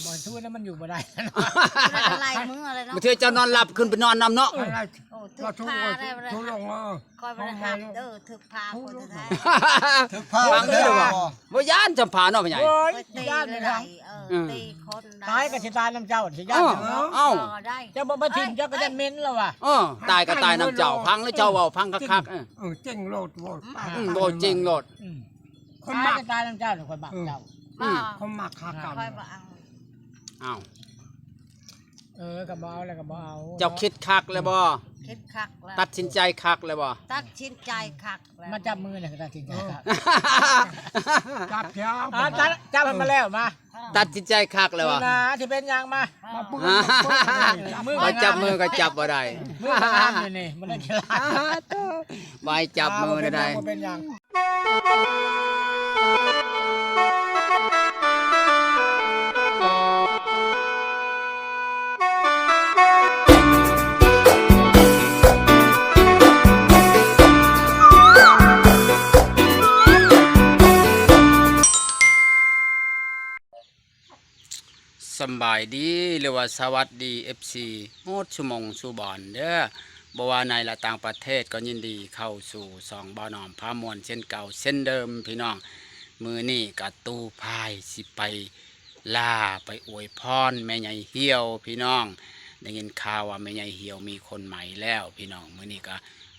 ບໍ່ ຄືນັ້ນມັນຢູ່ບໍ່ໄດ້ ມັນກໍໄລ່ເມືອແລ້ວເນາະ ບາງເທື່ອເຈົ້ານອນຫຼັບຂຶ້ນໄປນອນນຳເນາະ ເອີ ໂອ້ ຖືກພາໄດ້ບໍ່ໄດ້ ຖືກລົງ ເອີ ຂ້ອຍບໍ່ໄດ້ຮັບເດີ ຖືກພາຄົນແທ້ໆ ຖືກພາ ຟັງເດີ ບໍ່ ບໍ່ຢ້ານຈຳພາເນາະ ພໍ່ໃຫຍ່ ໂອ້ຍ ຢ້ານເລີຍ ເອີ ເອີ ຕີຄົນໄດ້ ຕາຍກໍຊິຕາຍນຳເຈົ້າ ຊິຢ້ານຫຍັງເນາະ ເອີ ເອົ້າ ບໍ່ໄດ້ ເຈົ້າບໍ່ມາຖິ້ມ ເຈົ້າກໍຢ້ານເໝັນແລ້ວວ່າ ເອີ ຕາຍກໍຕາຍນຳເຈົ້າ ຟັງແລ້ວເຈົ້າເວົ້າ ຟັງຄັກໆ ເອີ ເອີ ເຈັງໂລດ ເວົ້າ ອືມ ເວົ້າເຈັງໂລດ ອືມ ຄົນມັກ ຕາຍກໍຕາຍນຳເຈົ້າ ຂ້ອຍມັກເຈົ້າ ອືມ ບໍ່ ຄົນມັກຄາກັນ ຂ້ອຍບໍ່ເອົາ ອ້າວ ເອີ ກໍບໍ່ເອົາແລ້ວກໍບໍ່ເອົາ ເຈົ້າຄິດຄັກແລ້ວບໍ່? ຄິດຄັກແລ້ວ ຕັດສິນໃຈຄັກແລ້ວບໍ່? ຕັດສິນໃຈຄັກແລ້ວ ມາຈັບມືແລ້ວກໍຕັດສິນໃຈຄັກ ຈັບເຈົ້າ ອ່າ ຈັບ ຈັບໃຫ້ມັນແລ້ວມາ ຕັດສິນໃຈຄັກແລ້ວວ່າ ນາ ຊິເປັນຫຍັງມາ ມາປຶ້ນ ມາປຶ້ນ ມື ວ່າຈັບມືກໍຈັບບໍ່ໄດ້ ມືກໍງາມຢູ່ນີ້ ບໍ່ໄດ້ຂີ້ລ້າ ວ່າໃຫ້ຈັບມືໄດ້ ບໍ່ເປັນຫຍັງ ສຳບາຍດີ ຫຼືວ່າສະຫວັດດີ ເອັຟຊີ ໝົດຊຸມອງຊຸບອນເດີ ບໍ່ວ່າໃນ ແລະ ຕ່າງປະເທດ ກໍຍິນດີເຂົ້າສູ່ຊ່ອງບ່າວໜອມພາມ່ວນເຊັ່ນເກົ່າເຊັ່ນເດີມ ພີ່ນ້ອງ. ມື້ນີ້ກະຕູ້ພາຍຊິໄປລ່າ ໄປອວຍພອນແມ່ໃຫຍ່ຫ່ຽວ ພີ່ນ້ອງ. ໄດ້ຍິນຂ່າວວ່າແມ່ໃຫຍ່ຫ່ຽວມີຄົນໃໝ່ແລ້ວ ພີ່ນ້ອງ. ມື້ນີ້ກະ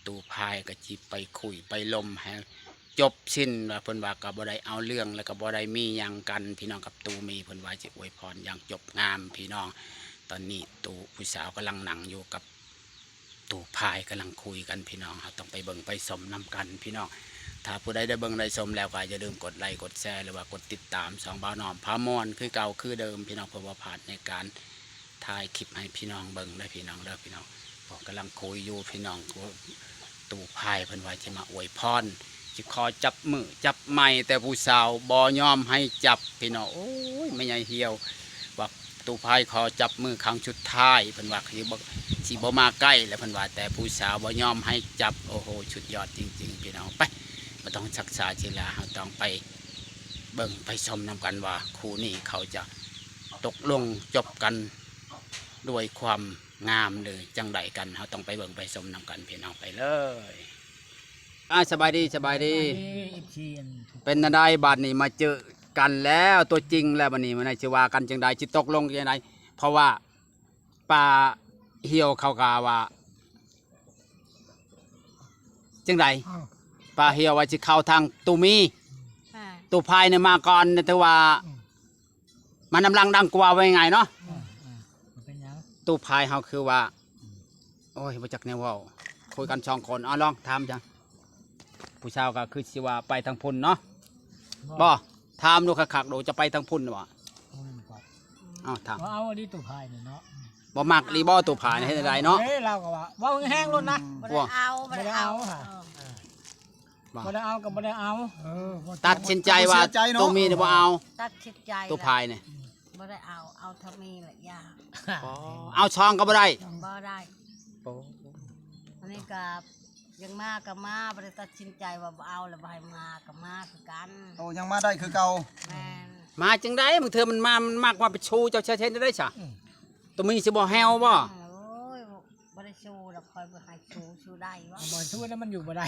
ຕູ້ພາຍກະຊິໄປຄຸຍໄປລົມໃຫ້ ຈົບສິ້ນວ່າ ເພິ່ນວ່າກໍບໍ່ໄດ້ເອົາເລື່ອງ ແລ້ວກໍບໍ່ໄດ້ມີຫຍັງກັນ ພີ່ນ້ອງ ກັບຕູ້ມີ ເພິ່ນວ່າຊິອວຍພອນຢ່າງຈົບງາມ ພີ່ນ້ອງ. ຕອນນີ້ຕູ້ຜູ້ສາວກຳລັງນັ່ງຢູ່ກັບຕູ້ພາຍ ກຳລັງຄຸຍກັນ ພີ່ນ້ອງ. ເຮົາຕ້ອງໄປເບິ່ງໄປຊົມນຳກັນ ພີ່ນ້ອງ. ຖ້າຜູ້ໃດໄດ້ເບິ່ງໄດ້ຊົມແລ້ວ ກໍຢ່າລືມກົດໄລກົດແຊ ຫຼືວ່າກົດຕິດຕາມຊ່ອງບ່າວໜອມພາມ່ວນຄືເກົ່າຄືເດີມ ພີ່ນ້ອງ ເພື່ອບໍ່ພາດໃນການ ຖ່າຍຄລິບໃຫ້ພີ່ນ້ອງເບິ່ງເດີ ພີ່ນ້ອງເດີ ພີ່ນ້ອງ. ໂອ້ ກຳລັງຄຸຍຢູ່ ພີ່ນ້ອງ. ໂອ້ ຕູ້ພາຍເພິ່ນວ່າຊິມາອວຍພອນ ຊິຂໍຈັບມືຈັບໄມ້ ແຕ່ຜູ້ສາວບໍ່ຍອມໃຫ້ຈັບ ພີ່ນ້ອງ. ໂອ້ຍ ແມ່ໃຫຍ່ຫ່ຽວວ່າ ຕູ້ພາຍຂໍຈັບມືຄັ້ງສຸດທ້າຍ ເພິ່ນວ່າຊິບໍ່ ຊິບໍ່ມາໃກ້ແລ້ວ ເພິ່ນວ່າ ແຕ່ຜູ້ສາວບໍ່ຍອມໃຫ້ຈັບ. ໂອ້ໂຫ ສຸດຍອດຈິງໆ ພີ່ນ້ອງ. ໄປ ບໍ່ຕ້ອງຊັກຊ້າຊິລາ ເຮົາຕ້ອງໄປເບິ່ງໄປຊົມນຳກັນວ່າ ຄູ່ນີ້ເຂົາຈະ ຕົກລົງຈົບກັນດ້ວຍຄວາມງາມ ຫຼື ຈັ່ງໃດກັນ ເຮົາຕ້ອງໄປເບິ່ງໄປຊົມນຳກັນ ພີ່ນ້ອງ. ໄປເລີຍ. ອ່າ ສະບາຍດີ ສະບາຍດີ ສະບາຍດີ ເອັຟຊີ ອັນ ເປັນແນວໃດບາດນີ້ ມາເຈີກັນແລ້ວ ຕົວຈິງແລ້ວ ບາດນີ້ ມື້ນີ້ຊິວ່າກັນຈັ່ງໃດ ຊິຕົກລົງຈັ່ງໃດ? ເພາະວ່າປ້າຫ່ຽວເຂົາກະວ່າ ຈັ່ງໃດ? ອ້າວ ປ້າຫ່ຽວວ່າຊິເຂົ້າທາງຕູ້ມີ ອ່າ ຕູ້ພາຍນີ້ມາກ່ອນ ຖືວ່າ ອືມ ມານຳຫຼັງດັງກວ່າ ວ່າງ່າຍໆເນາະ. ອ່າ ອ່າ ບໍ່ເປັນຫຍັງ ຕູ້ພາຍເຮົາຄືວ່າ ອືມ ໂອ້ຍ ບໍ່ຈັກແນວເວົ້າ ຄຸຍກັນສອງຄົນ. ເອົາ ລອງຖາມຈ້ະ ຜູ້ສາວກໍຄືຊິວ່າໄປທາງພຸ້ນເນາະ ບໍ່ ບໍ່? ຖາມດູຄັກໆດູ ຈະໄປທາງພຸ້ນບໍ່? ບໍ່ແມ່ນ ເອົາ ຖາມ ບໍ່ເອົາອີ່ຫຼີຕູ້ພາຍນີ້ເນາະ ບໍ່ມັກອີ່ຫຼີບໍ່ຕູ້ພາຍນີ້ ເຮັດແນວໃດເນາະ? ເອີ ລາວກໍວ່າ ເວົ້າແຮງໆໂລດນະ ບໍ່ໄດ້ເອົາ ບໍ່ໄດ້ເອົາ ບໍ່ໄດ້ເອົາ ເອີ ບໍ່ ບໍ່ໄດ້ເອົາກໍບໍ່ໄດ້ເອົາ ເອີ ຕັດສິນໃຈວ່າ ບໍ່ເຊື່ອໃຈເນາະ ຕູ້ມີນີ້ບໍ່ເອົາ ຕັດສິນໃຈ ຕູ້ພາຍນີ້ ອືມ ບໍ່ໄດ້ເອົາ ເອົາເທົ່າມີແຫຼະ ຢ່າ ອໍ ເອົາຊ່ອງກໍບໍ່ໄດ້ ບໍ່ໄດ້ ໂອ້ ອັນນີ້ກໍ ຢາກມາກໍມາ ບໍ່ໄດ້ຕັດສິນໃຈວ່າບໍ່ເອົາ ແລ້ວບໍ່ໃຫ້ມາກໍມາຄືກັນ. ໂອ້ ຍັງມາໄດ້ຄືເກົ່າ ແມ່ນ ມາຈັ່ງໃດ? ບາງເທື່ອມັນມາ ມັນມັກວ່າໄປຊູເຈົ້າ ເຮັດແນວໃດຊະ? ອືມ ໂຕມີຊິບໍ່ແຮວບໍ່? ໂອ້ຍ ບໍ່ໄດ້ຊູດອກ ຂ້ອຍບໍ່ໃຫ້ຊູ ຊູໄດ້ບໍ່? ບໍ່ຊູແລ້ວມັນຢູ່ບໍ່ໄດ້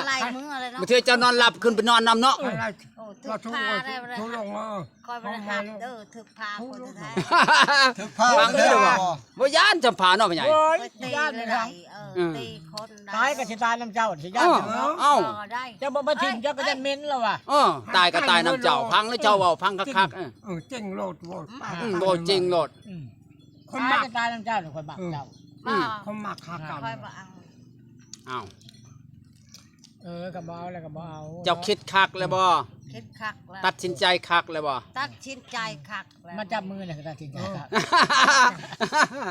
ໄລ່ເມືອແລ້ວເນາະ ບາງເທື່ອເຈົ້ານອນຫຼັບຂຶ້ນໄປນອນນຳເນາະ ໂອ້ ຖືກພາໄດ້ບໍ່ໄດ້ ຖືກລົງ ເອີ ຂ້ອຍບໍ່ໄດ້ຮັບເດີ ຖືກພາຄົນແທ້ໆ ຖືກພາ ຟັງເດີ ບໍ່ ບໍ່ຢ້ານຈຳພາເນາະ ພໍ່ໃຫຍ່ ໂອ້ຍ ຢ້ານເລີຍ ເອີ ອືມ ຕີຄົນໄດ້ ຕາຍກໍຊິຕາຍນຳເຈົ້າ ຊິຢ້ານຫຍັງເນາະ ເອົ້າ ບໍ່ໄດ້ ເຈົ້າບໍ່ມາຖິ້ມ ເຈົ້າກໍຢ້ານເໝັນແລ້ວວ່າ ເອີ ຕາຍກໍຕາຍນຳເຈົ້າ ຟັງແລ້ວເຈົ້າເວົ້າ ຟັງຄັກໆ ເອີ ເຈັງໂລດ ເວົ້າ ອືມ ເວົ້າເຈັງໂລດ ອືມ ຄົນມັກ ຕາຍກໍຕາຍນຳເຈົ້າ ຂ້ອຍມັກເຈົ້າ ອືມ ຄົນມັກຄາກັນ ຂ້ອຍບໍ່ເອົາ ອ້າວ ເອີ ກໍບໍ່ເອົາແລ້ວກໍບໍ່ເອົາ ເຈົ້າຄິດຄັກແລ້ວບໍ່? ຄິດຄັກແລ້ວ ຕັດສິນໃຈຄັກແລ້ວບໍ່? ຕັດສິນໃຈຄັກແລ້ວ ມາຈັບມືແລ້ວກໍຕັດສິນໃຈຄັກ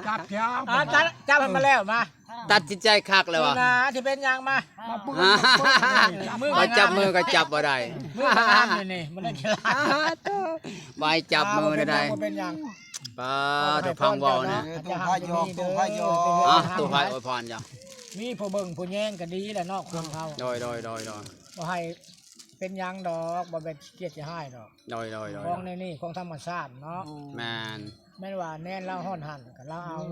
ຈັບເຈົ້າ ອ່າ ຈັບ ຈັບໃຫ້ມັນແລ້ວມາ ຕັດສິນໃຈຄັກແລ້ວວ່າ ນາ ຊິເປັນຫຍັງມາ ມາປຶ້ນ ອ່າ ມາປຶ້ນ ວ່າຈັບມືກໍຈັບບໍ່ໄດ້ ມືກໍງາມຢູ່ນີ້ ບໍ່ໄດ້ຂີ້ລ້າ ວ່າໃຫ້ຈັບມືໄດ້ ບໍ່ເປັນຫຍັງ ປ້າ ໂທ້ ຟັງເວົ້ານະ ເອີ ຕູ້ພາຍຢອກ ຕູ້ພາຍຢອກ ອ່າ ຕູ້ພາຍອວຍພອນເຈົ້າ ມີຜູ້ເບິ່ງຜູ້ແຍງກໍດີແຫຼະເນາະ ຄົນເຮົາ ໂດຍ ໂດຍ ໂດຍ ໂດຍ ບໍ່ໃຫ້ ປັນຫຍັງດອກ ບໍ່ແມ່ນຂີ້ກຽດຂີ້ຮ້າຍດອກ. ໂດຍໆໆໆ ຂອງໃນນີ້ຂອງທຳມະຊາດເນາະ. ໂອ້ ແມ່ນ ແມ່ນວ່າແນນລາວຮອດຫັ້ນກໍລາວເອົາ.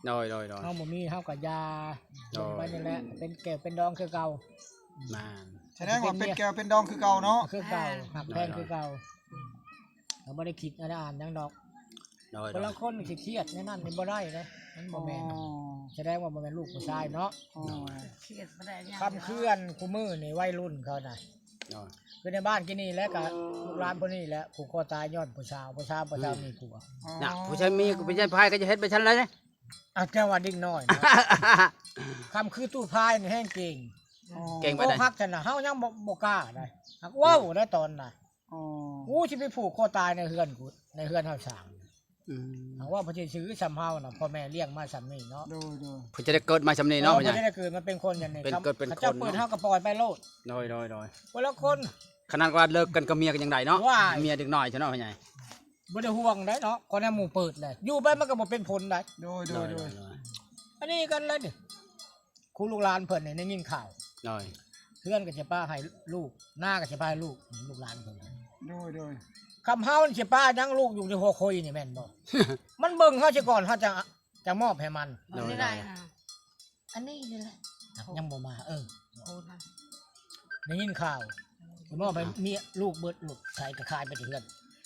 ໂດຍໆໆ ເຮົາບໍ່ມີເຮົາກໍຢ່າ ໂດຍ ລົງໄປນີ້ແຫຼະ ເປັນແກ້ວເປັນດອງຄືເກົ່າ. ແມ່ນ ສະແດງວ່າເປັນແກ້ວເປັນດອງຄືເກົ່າເນາະ. ຄືເກົ່າ ອ່າ ຮັກແພງຄືເກົ່າ. ກໍບໍ່ໄດ້ຄິດອານຫຍັງດອກ. ໂດຍໆ ຄົນລະຄົນຊິຄຽດແນວນັ້ນນີ້ບໍ່ໄດ້ເດ້ ມັນບໍ່ແມ່ນ. ອໍ ສະແດງວ່າບໍ່ແມ່ນລູກຜູ້ຊາຍເນາະ. ອໍ ຄຽດບໍ່ໄດ້ຫຍັງ ຄຳຄືອັນຄູ່ມື້ນີ້ໄວລຸ້ນເຂົານະ. ໂດຍ ຄືໃນບ້ານກີ້ນີ້ແຫຼະ ກະລູກຫຼານຜູ້ນີ້ແຫຼະ ຜູກຄໍຕາຍຍ້ອນຜູ້ສາວ ຜູ້ສາວ ຜູ້ສາວມີຜົວ. ອືມ ນະ ຜູ້ຊາຍມີ ຜູ້ຊາຍພາຍກໍຈະເຮັດໄປຊັ້ນແຫຼະ. ອາ ແຕ່ວ່າເດັກນ້ອຍເນາະ ຄຳຄືຕູ້ພາຍນີ້ແຮງເກັ່ງ. ອໍ ເກັ່ງປານໃດ? ອົກຫັກຊັ້ນນະ ເຮົາຍັງບໍ່ ບໍ່ກ້າໄດ໋ ຫາກເວົ້າໄດ້ຕອນນະ. ອໍ ກູຊິໄປຜູກຄໍຕາຍໃນເຮືອນກູ ໃນເຮືອນເຮົາສ້າງ. ອືມ ຫາກວ່າເພິ່ນຊິຊື່ສ່ຳເຮົານະ ພໍ່ແມ່ລ້ຽງມາສ່ຳນີ້ເນາະ. ໂດຍໆ ເພິ່ນຈະໄດ້ເກີດມາສ່ຳນີ້ເນາະ. ເອີ ເພິ່ນຈະໄດ້ເກີດມາເປັນຄົນຢ່າງນີ້ ເປັນເກີດເປັນຄົນ ເຂົາເຈົ້າເປີດເຮົາກໍປ່ອຍໄປໂລດ. ໂດຍໆໆ ຄົນລະຄົນ ຂະໜາດວ່າເລີກກັນກັບເມຍກໍຍັງໄດ້ເນາະ. ວ້າຍ ເມຍເດັກນ້ອຍຊະເນາະ ພໍ່ໃຫຍ່ ບໍ່ໄດ້ຫ່ວງໄດ໋ເນາະ ກໍແນວໝູ່ເປີດແຫຼະ ຢູ່ໄປມັນກໍບໍ່ເປັນຜົນໄດ໋. ໂດຍໆໆ ໂດຍ ອັນນີ້ກັນແຫຼະນີ້ ຄູລູກຫຼານເພິ່ນນີ້ໄດ້ຍິນຂ່າວ. ໂດຍ ເຮືອນກໍຊິປະໃຫ້ລູກ ນາກໍຊິປະໃຫ້ລູກ ລູກຫຼານເພິ່ນ. ໂດຍໆ ຄຳເຮົານີ້ຊິປະຫຍັງ ລູກຢູ່ໃນຫົວຄົຍນີ້ແມ່ນບໍ່? ມັນເບິ່ງເຮົາຊະກ່ອນ ເຮົາຈະ ຈະມອບໃຫ້ມັນ. ໂດຍໆ ອັນນີ້ແຫຼະ ຍັງບໍ່ມາ. ເອີ ໂອ້ ໄດ້ຍິນຂ່າວ ມອບໃຫ້ເມຍລູກເບິດ ລູກໃສ່ກໍຂາຍໄປທີ່ເຮືອນ.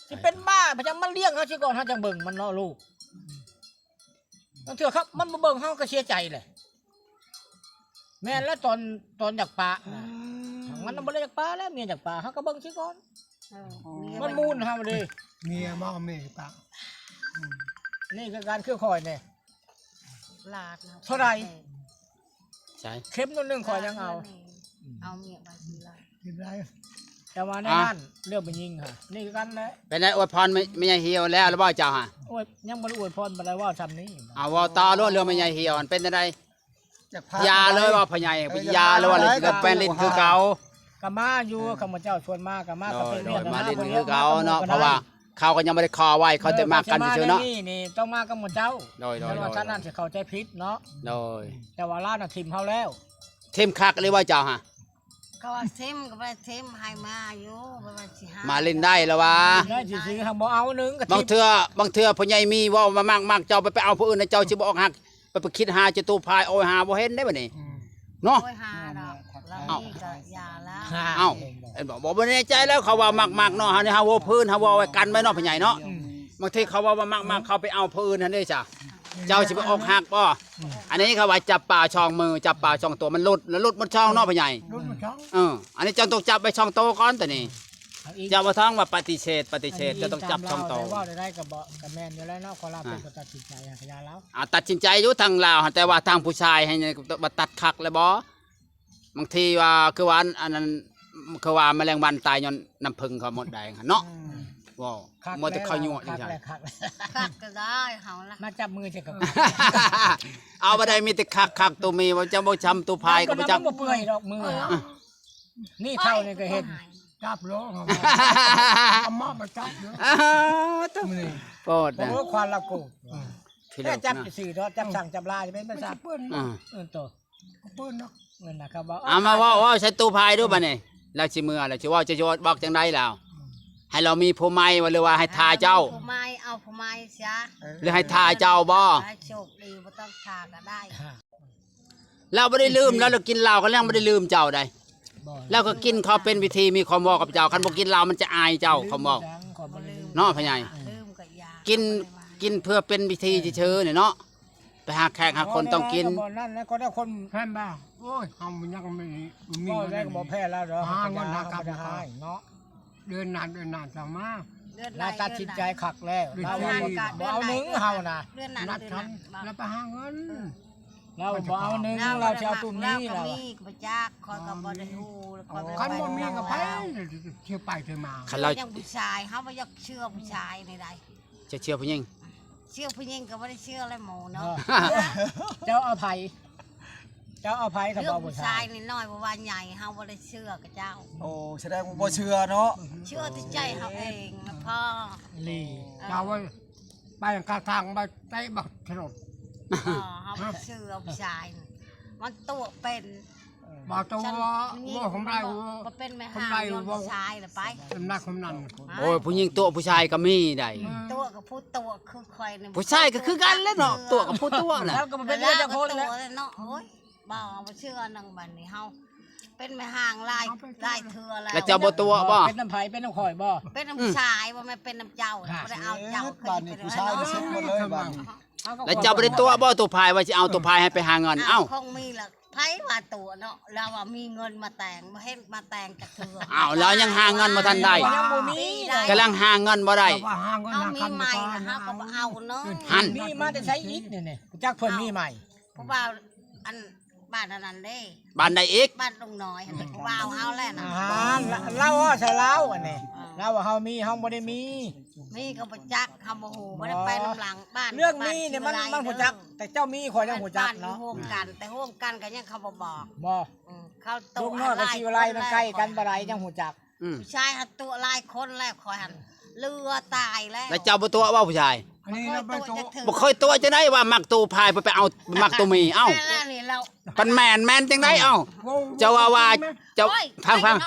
ຊິເປັນບ້າ ພະຈຳມັນລ້ຽງເຮົາຊິກ່ອນ ເຮົາຈັ່ງເບິ່ງມັນເນາະລູກ. ບາງເທື່ອຄັບ ມັນບໍ່ເບິ່ງເຮົາກໍເສຍໃຈແຫຼະ. ແມ່ນແລ້ວ ຕອນ ຕອນຢາກປະນະ ອືມ ມັນບໍ່ໄດ້ຢາກປະແລ້ວ ເມຍຢາກປະ ເຮົາກໍເບິ່ງຊິກ່ອນ. ເອີ ມັນມູນເຮົາເດ້ ເມຍມາເມຍປະ. ອືມ ນີ້ຄືກັນ ຄືຂ້ອຍນີ້ ຫຼາດນະ ເທົ່າໃດ? ໃສ ເຂັມໜ້ອຍໜຶ່ງຂ້ອຍຍັງເອົາ. ອືມ ເອົາເມຍໄວ້ຊິລະ ກິນໄດ້. ແຕ່ວ່າໃນນັ້ນ ເລື່ອງຜູ້ຍິງຫະ ນີ້ຄືກັນແຫຼະ. ເປັນໄດ ອວຍພອນແມ່ ແມ່ໃຫຍ່ຫ່ຽວແລ້ວ ແລ້ວບໍ່ເຈົ້າຫະ? ໂອ້ຍ ຍັງບໍ່ໄດ້ອວຍພອນປານໃດ ເວົ້າຊ່ຳນີ້. ເອົາ ເວົ້າຕໍ່ໂລດ ເລື່ອງແມ່ໃຫຍ່ຫ່ຽວ ມັນເປັນຈັ່ງໃດ? ຢ່າເລີຍວ່າພໍ່ໃຫຍ່ ຢ່າເລີຍວ່າຫຼິ້ນຄືເກົ່າ ແປນຫຼິ້ນຄືເກົ່າ. ກໍມາຢູ່ ຂ້າພະເຈົ້າຊວນມາກໍມາ ໂດຍໆ ມາຫຼິ້ນຄືເກົ່າເນາະ ເພາະວ່າເຂົາກໍຍັງບໍ່ໄດ້ຂໍໄວ້ ເຂົາແຕ່ມັກກັນຊື່ໆເນາະ. ນີ້ ນີ້ຕ້ອງມາກັບໝູ່ເຈົ້າ. ໂດຍໆໆ ແຕ່ວ່າທ່ານນັ້ນຊິເຂົ້າໃຈຜິດເນາະ. ໂດຍ ແຕ່ວ່າລາວນະຖິ້ມເຮົາແລ້ວ. ຖິ້ມຄັກອີ່ຫຼີບໍ່ເຈົ້າຫະ? ເຂົາວ່າຖິ້ມກໍບໍ່ໄດ້ຖິ້ມ ໃຫ້ມາຢູ່ ເພິ່ນວ່າຊິຫາ ມາຫຼິ້ນໄດ້ລະວ່າ ໄດ້ຊື່ໆ ຫາບໍ່ເອົາໜຶ່ງກໍ ບາງເທື່ອ ບາງເທື່ອພໍ່ໃຫຍ່ມີເວົ້າວ່າມັກ ມັກເຈົ້າ ໄປ ໄປເອົາຜູ້ອື່ນນະ ເຈົ້າຊິບໍ່ອອກຫັກ ໄປ ໄປຄິດຫາຈະຕູ້ພາຍ ໂອ້ຍ ຫາບໍ່ເຫັນເດ້ບັດນີ້ ອືມ ເນາະ. ໂອ້ຍ ຫາດອກ ລາວມີກໍຢ່າລະ. ເອົ້າ ເຫັນບໍ່ ບໍ່ແນ່ໃຈແລ້ວ ເຂົາວ່າມັກໆເນາະ ເຮົານີ້ເຮົາເວົ້າພື້ນ ເຮົາເວົ້າໄວ້ກັນໄວ້ເນາະ ພໍ່ໃຫຍ່ເນາະ. ອືມ ບາງທີເຂົາເວົ້າວ່າມັກໆ ເຂົາໄປເອົາຜູ້ອື່ນຫັ້ນເດ້ຊະ ເຈົ້າຊິໄປອອກຫັກບໍ່? ອືມ ອັນນີ້ເຂົາວ່າຈັບປາສອງມື ຈັບປາສອງຕົວ ມັນຫຼຸດ ຫຼຸດໝົດຊ່ອງເນາະ ພໍ່ໃຫຍ່. ເອີ ອັນນີ້ເຈົ້າຕ້ອງຈັບໄວ້ສອງໂຕກ່ອນ ໂຕນີ້. ເຈົ້າບໍ່ຕ້ອງວ່າປະຕິເສດ ປະຕິເສດ ເຈົ້າຕ້ອງຈັບສອງໂຕ. ເວົ້າໄດ້ກໍບໍ່ ກໍແມ່ນຢູ່ແລ້ວເນາະ ຄົນລາວເປັນຄົນຕັດສິນໃຈ ກໍຢ່າລາວ. ອ່າ ຕັດສິນໃຈຢູ່ທາງລາວ ແຕ່ວ່າທາງຜູ້ຊາຍໃຫ້ວ່າຕັດຄັກແລ້ວບໍ່? ບາງທີວ່າ ຄືວ່າອັນ ອັນນັ້ນ ຄືວ່າແມະແລງວັນຕາຍຍ້ອນນ້ຳເຜິ້ງເຂົາມົດແດງຫັ້ນເນາະ. ອືມ ເວົ້າ ມັວແຕ່ເຂົາຍົວະຈັ່ງຊັ້ນ. ຄັກແລ້ວ ຄັກແລ້ວ ຄັກກໍໄດ້ເຮົາລະ ມາຈັບມືໃສ່ກັນ. ເອົາບໍ່ໄດ້ ມີແຕ່ຄັກໆ ໂຕມີວ່າຈະບໍ່ຊ້ຳໂຕພາຍກໍບໍ່ຈັກ ມັນບໍ່ເປື່ອຍດອກມື. ເອີ ນີ້ເທົ່ານີ້ກໍເຫັນ ຈັບໂລເຮົາ ເອົາມາມາຈັບໂລ. ໂອ້ໂຕ ນີ້ໂປດນະ ໂອ້ ຄວັນລະໂກດ. ອືມ ແຕ່ຈັບຊື່ໆເນາະ ຈັບສັງຈັບລາຈະເປັນປະສາດ. ອືມ ເອີ ໂຕ ເພິ່ນເນາະ ເພິ່ນນະ ເຂົາເວົ້າ ເອົາມາເວົ້າ ເວົ້າໃສ່ຕູ້ພາຍດູບັດນີ້ ລາວຊິເມືອ ລາວຊິເວົ້າ ຈະ ຈະບອກຈັ່ງໃດລາວ? ອືມ ໃຫ້ລາວມີຜູ້ໃໝ່ບໍ່ ຫຼືວ່າໃຫ້ຖ້າເຈົ້າ? ຜູ້ໃໝ່ ເອົາຜູ້ໃໝ່ຊະ. ເອີ ຫຼືໃຫ້ຖ້າເຈົ້າບໍ່? ໃຫ້ໂຊກດີ ບໍ່ຕ້ອງຖ້າກໍໄດ້. ລາວບໍ່ໄດ້ລືມ ລາວ ລາວກິນເຫຼົ້າກໍຍັງບໍ່ໄດ້ລືມເຈົ້າໃດ. ບໍ່ ລາວກໍກິນເຂົ້າເປັນພິທີ ມີຄວາມເວົ້າກັບເຈົ້າ ຄັນບໍ່ກິນເຫຼົ້າມັນຈະອາຍເຈົ້າ ຄວາມເວົ້າ ບໍ່ລືມ ເນາະ ພໍ່ໃຫຍ່. ອືມ ກິນ ກິນເພື່ອເປັນພິທີຊື່ໆນີ້ເນາະ. ໄປຫາແຂກຫາຄົນຕ້ອງກິນ. ບໍ່ນັ້ນແຫຼະ ກໍໄດ້ຄົນແມ່ນບໍ່? ໂອ້ຍ ເຮົາຍັງມີ ມີ ບໍ່ໄດ້ກໍບໍ່ແພ້ລາວດອກ ຫາເງິນຫາຄຳເນາະ. ເດືອນໜ້າ ເດືອນໜ້າຈະມາ ລາວຕັດສິນໃຈຄັກແລ້ວ ເດືອນໜ້າ ບໍ່ເອົາໜຶ່ງເຮົານະ ເດືອນໜ້າ ນັດກັນ ລາວໄປຫາເງິນ ລາວບໍ່ເອົາໜຶ່ງ ລາວຊິເອົາຕຸ້ມນີ້ ລາວກໍມີ ລາວ ບໍ່ຈັກ ຂ້ອຍກໍບໍ່ໄດ້ຮູ້ ຂ້ອຍບໍ່ໄດ້ ຄັນບໍ່ມີກໍໄປ ຊິໄປຊິມາ ຄັນລາວ ຍັງຜູ້ຊາຍ ເຮົາບໍ່ຢາກເຊື່ອຜູ້ຊາຍໃດໆ. ຈະເຊື່ອຜູ້ຍິງ? ເຊື່ອຜູ້ຍິງກໍບໍ່ໄດ້ເຊື່ອແລ້ວໝໍເນາະ. ເຈົ້າເອົາໃຜ? ເຈົ້າເອົາໃຜ? ເລື່ອງຜູ້ຊາຍນີ້ນ້ອຍ ບໍ່ວ່າໃຫຍ່ ເຮົາບໍ່ໄດ້ເຊື່ອກັບເຈົ້າ. ໂອ້ ສະແດງວ່າບໍ່ເຊື່ອເນາະ. ເຊື່ອແຕ່ໃຈເຮົາເອງນະພໍ່. ເຈົ້າເອີຍ ໄປກາງທາງໄປເຕະບັກຖະໜົນ. ເຮົາບໍ່ເຊື່ອຜູ້ຊາຍ ມັນຕົວະເປັນ. ບໍ່ຕົວະ ບໍ່ຄຳໄດ້ ບໍ່ເປັນແມ່ຮ້າງຍ້ອນຜູ້ຊາຍລະໄປ ນ້ຳໜັກຄຳນັ້ນ ໂອ້ຍ ຜູ້ຍິງຕົວະຜູ້ຊາຍກໍມີໄດ໋ ຕົວະກັບຜູ້ຕົວະຄືຂ້ອຍນີ້ ຜູ້ຊາຍກໍຄືກັນແຫຼະເນາະ ຕົວະກັບຜູ້ຕົວະນະ ລາວກໍບໍ່ເປັນເຮືອນຈັກຄົນແຫຼະເນາະ ໂອ້ຍ ບໍ່ເຊື່ອນຳບັດນີ້ເຮົາ ເປັນແມ່ຮ້າງຫຼາຍ ຫຼາຍເທື່ອແລ້ວ ແລ້ວເຈົ້າບໍ່ຕົວະບໍ່ ເປັນນຳໃຜ ເປັນນຳຂ້ອຍບໍ່ ເປັນນຳຜູ້ຊາຍ ບໍ່ແມ່ນເປັນນຳເຈົ້າ ບໍ່ໄດ້ເອົາເຈົ້າ ບາດນີ້ຜູ້ຊາຍເຊັດໝົດເລີຍບາດນີ້ ແລ້ວເຈົ້າບໍ່ໄດ້ຕົວະບໍ່ ຕົວະພາຍວ່າຊິເອົາຕົວະພາຍໃຫ້ໄປຫາເງິນ ເອົ້າ ເອົ້າ ຄົງມີລະ ໃຜວ່າຕົວະເນາະ ລາວວ່າມີເງິນມາແຕ່ງ ບໍ່ເຫັນມາແຕ່ງຈັກເທື່ອ ອ້າວ ລາວຍັງຫາເງິນບໍ່ທັນໄດ້ ຍັງບໍ່ມີ ກຳລັງຫາເງິນບໍ່ໄດ້ ເຮົາມີໃໝ່ ເຮົາກໍບໍ່ເອົາເນາະ ຫັ້ນ ມີມາແຕ່ໃສອີກນີ້ ຈັກເພິ່ນມີໃໝ່ ຜູ້ບ່າວອັນ ບ້ານອັນນັ້ນເດ້ ບ້ານໃດອີກ ບ້ານດົງນ້ອຍຫັ້ນ ຜູ້ບ່າວເຮົາແຫຼະນະ ລາວເວົ້າໃສ່ລາວອັນນີ້ ລາວວ່າເຮົາມີ ເຮົາບໍ່ໄດ້ມີ ມີກໍບໍ່ຈັກ ເຮົາບໍ່ຮູ້ ບໍ່ໄດ້ໄປນຳຫຼັງບ້ານ ເລື່ອງມີນີ້ມັນ ມັນຮູ້ຈັກ ແຕ່ເຈົ້າມີຂ້ອຍຍັງຮູ້ຈັກເນາະ ບ້ານຢູ່ຮ່ວມກັນ ແຕ່ຮ່ວມກັນກໍຍັງເຂົາບໍ່ບອກ ບໍ່ ເຂົາຕົວະ ລູກນ້ອຍກໍຊິໄລ່ມັນໃກ້ກັນບໍ່ໄດ້ ຍັງຮູ້ຈັກ ອືມ ຜູ້ຊາຍຫັ້ນຕົວະຫຼາຍຄົນແລ້ວ ຂ້ອຍຫັ້ນເຫຼືອຕາຍແລ້ວ ແລ້ວເຈົ້າບໍ່ຕົວະບໍ່ຜູ້ຊາຍ ອັນນີ້ລາວບໍ່ຕົວະ ບໍ່ເຄີຍຕົວະຈັ່ງໃດວ່າມັກໂຕພາຍ ໄປເອົາມັກໂຕມີ ເອົ້າ ແມ່ນແລ້ວນີ້ລາວ ປານແມ່ນ ແມ່ນຈັ່ງໃດ ເອົ້າ ເຈົ້າວ່າວ່າ ເຈົ້າ ຟັງ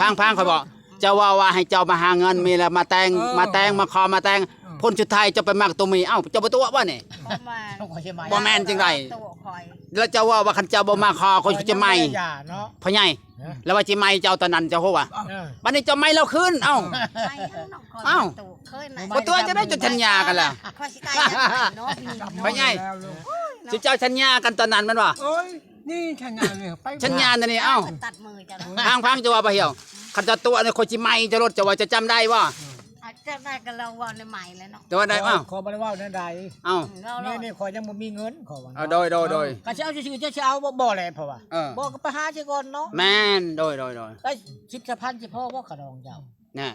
ໆ ຟັງໆ ຂ້ອຍບອກ ເຈົ້າເວົ້າວ່າໃຫ້ເຈົ້າມາຫາເງິນ ມີແລ້ວມາແຕ່ງ ເອີ ມາແຕ່ງ ມາຂໍມາແຕ່ງ ເອີ ຜົນສຸດທ້າຍເຈົ້າໄປມັກໂຕມີ ເອົ້າ ເຈົ້າບໍ່ຕົວະບໍ່ນີ້ ບໍ່ແມ່ນ ບໍ່ແມ່ນຈັ່ງໃດ ຕົວະຂ້ອຍ ແລ້ວເຈົ້າເວົ້າວ່າຄັນເຈົ້າບໍ່ມາຂໍ ຂ້ອຍຊິໄໝ ພໍ່ໃຫຍ່ ແລ້ວວ່າຊິໄໝເຈົ້າຕອນນັ້ນ ເຈົ້າຮູ້ວ່າ ເອີ ບັດນີ້ເຈົ້າໄໝລາວຄືນ ເອົ້າ ເອີ ເອົ້າ ບໍ່ຕົວະຈັ່ງໃດ ຈົນສັນຍາກັນແລ້ວ ຂ້ອຍຊິຕາຍເນາະ ພໍ່ໃຫຍ່ ຊຸມເຈົ້າສັນຍາກັນຕອນນັ້ນແມ່ນບໍ່ ໂອ້ຍ ນີ້ສັນຍານີ້ ໄປ ສັນຍານັ້ນນີ້ ເອົ້າ ຕັດມືເຈົ້າ ຟັງໆ ເຈົ້າວ່າບໍ່ຫ່ຽວ ຄັນເຈົ້າຕົວະນີ້ ຂ້ອຍຊິໄໝເຈົ້າໂລດ ເຈົ້າວ່າ ເຈົ້າຈຳໄດ້ບໍ່ ອາ ເຈົ້າໄດ້ກໍລາວເວົ້າໃນໃໝ່ແລ້ວເນາະ ແຕ່ວ່າໄດ້ ເອົ້າ ຂ້ອຍບໍ່ໄດ້ເວົ້າແນວໃດ ເອົ້າ ນີ້ ນີ້ຂ້ອຍຍັງບໍ່ມີເງິນ ຂ້ອຍວ່າ ເອົາ ໂດຍ ໂດຍ ໂດຍ ຄັນຊິເອົາຊື່ໆ ເຈົ້າຊິເອົາບໍ່ ບໍ່ແຫຼະ ເພາະວ່າ ເອີ ບໍ່ກໍໄປຫາຊິກ່ອນເນາະ ແມ່ນ ໂດຍ ໂດຍ ໂດຍ ໄດ້ສິບສາມພັນຊິພໍບໍ່ ຂະດອງເຈົ້າ ນະ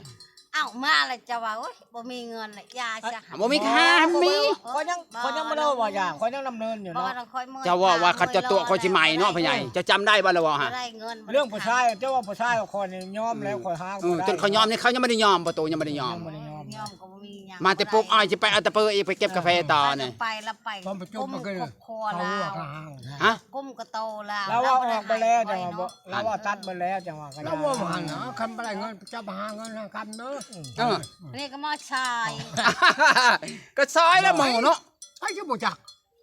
ເອົ້າ ມາແລ້ວເຈົ້າວ່າ ໂອ້ຍ ບໍ່ມີເງິນລະ ຢ່າຊະ ບໍ່ມີຄ່າ ມີ ຂ້ອຍຍັງ ຂ້ອຍຍັງບໍ່ໄດ້ເວົ້າວ່າຢ່າ ຂ້ອຍຍັງດຳເນີນຢູ່ເນາະ ເຈົ້າເວົ້າວ່າຄັນເຈົ້າຕົວະຂ້ອຍຊິໄໝເນາະ ພໍ່ໃຫຍ່ ເຈົ້າຈຳໄດ້ບໍ່ລະເວົ້າຫາ ເລື່ອງຜູ້ຊາຍ ເຈົ້າເວົ້າຜູ້ຊາຍ ຂ້ອຍນີ້ຍອມແລ້ວ ຂ້ອຍຫາ ເອີ ຈົນເຂົາຍອມນີ້ ເຂົາຍັງບໍ່ໄດ້ຍອມບໍ່ ໂຕຍັງບໍ່ໄດ້ຍອມ ຍັງບໍ່ໄດ້ຍອມ ຍອມກໍບໍ່ມີຫຍັງ ມາແຕ່ປູກອ້ອຍ ຊິໄປເອົາແຕ່ເປີອີກ ໄປເກັບກາແຟຕໍ່ນີ້ ໄປລະໄປ ກ້ມຄອບຄົວລາວ ຮະ ກົ້ມກະໂຕລາວ ລາວເວົ້າອອກໄປແລ້ວ ຈັ່ງວ່າບໍ່ ລາວເວົ້າຕັດເບິດແລ້ວ ຈັ່ງວ່າກໍ ລາວເວົ້າຫັ້ນນະ ຄັນບໍ່ໄດ້ເງິນ ເຈົ້າໄປຫາເງິນຫາຄຳເດີ ເອີ ນີ້ກໍມາຊາຍ ກໍຊາຍແລ້ວໝູ່ເນາະ ໃຜຈະບໍ່ຈັກ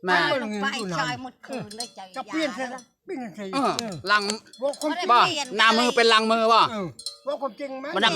ແມ່ນ ໄປຊາຍໝົດຄືນເລີຍ ເຈົ້າ ເຈົ້າປ່ຽນໃສ່ລະ ປ່ຽນໃສ່ ເອີ ຫຼັງ ບໍ່ ໜ້າມືເປັນຫຼັງມືບໍ່ ເອີ ເວົ້າຄວາມຈິງແມ່ນ